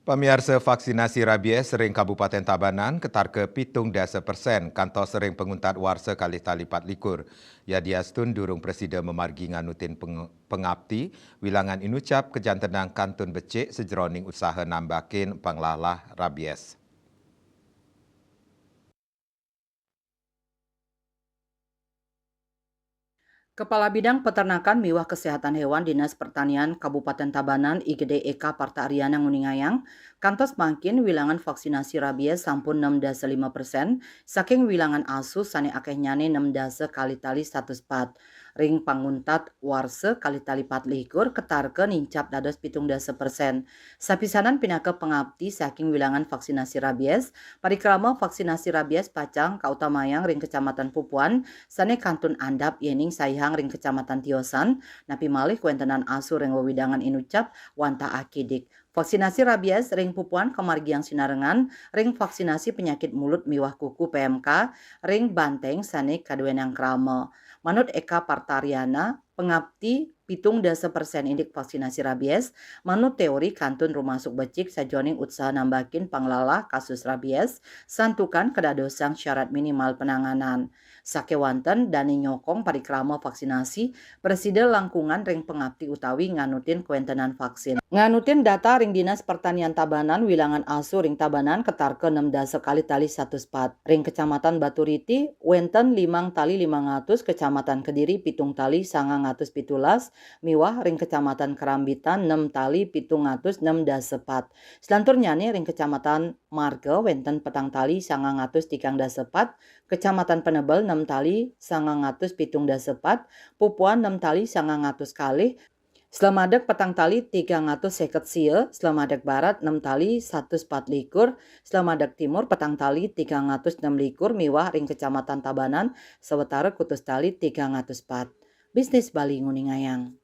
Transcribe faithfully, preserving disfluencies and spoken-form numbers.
Pamiarsa, vaksinasi rabies ring Kabupaten Tabanan ketarka pitung dasa persen kantos ring panguntat warsa kalih tali pat likur. Yadiastun durung prasida mamargi nganutin peng-, pangapti, wilangan inucap kajantenang kantun becik sajeroning usaha nambakin panglalah rabies. Kepala Bidang Peternakan miwah Kesehatan Hewan Dinas Pertanian Kabupaten Tabanan, I G D Eka Parta Ariana nguningayang, kantos mangkin wilangan vaksinasi rabies sampun enam dasa lima persen saking wilangan asu sane akehnyane enam dasa kalih tali satus pat. Ring panguntat warsa kalih tali pat likur ketarka nincap dados pitung dasa persen. Sapisanan pinaka pangapti saking wilangan vaksinasi rabies, parikrama vaksinasi rabies pacang kautamayang ring Kecamatan Pupuan sane kantun andap yening saihang ring Kecamatan Tiosan, napi malih kawentenan asu ring wewidangan inucap wantah akidik. Vaksinasi rabies ring Pupuan kamargiang sinarengan ring vaksinasi penyakit mulut miwah kuku P M K ring banteng sane kaduenang krama. Manut Eka Partariana, pangapti pitung dasa persen indik vaksinasi rabies, manut teori kantun rumasuk becik sajoning usaha nambakin panglalah kasus rabies, santukan kadadosang syarat minimal penanganan. Sakewanten dane nyokong parikrama vaksinasi, prasida langkungan ring pangapti utawi nganutin kawentenan vaksin. Nganutin data ring Dinas Pertanian Tabanan, wilangan asu ring Tabanan ketarka enam dasa kalih tali satus pat. Ring Kecamatan Baturiti, wenten limang tali limang atus, Kecamatan Kediri pitung tali sangang atus pitulas, miwah ring Kecamatan Kerambitan enam tali pitung atus enam dasa pat. Selanturnyane ring Kecamatan Marga wenten petang tali sangang atus tigang dasa pat, Kecamatan Penebel enam tali sangang atus pitung dasa pat, Pupuan enam tali sangang atus kalih, Slamadeg petang tali tigang atus seket sia, Slamadeg Barat enam tali satus pat likur, Slamadeg Timur petang tali tigang atus enam likur, miwah ring Kecamatan Tabanan sawetara kutus tali tigang atus pat. Bisnis Bali nguningayang.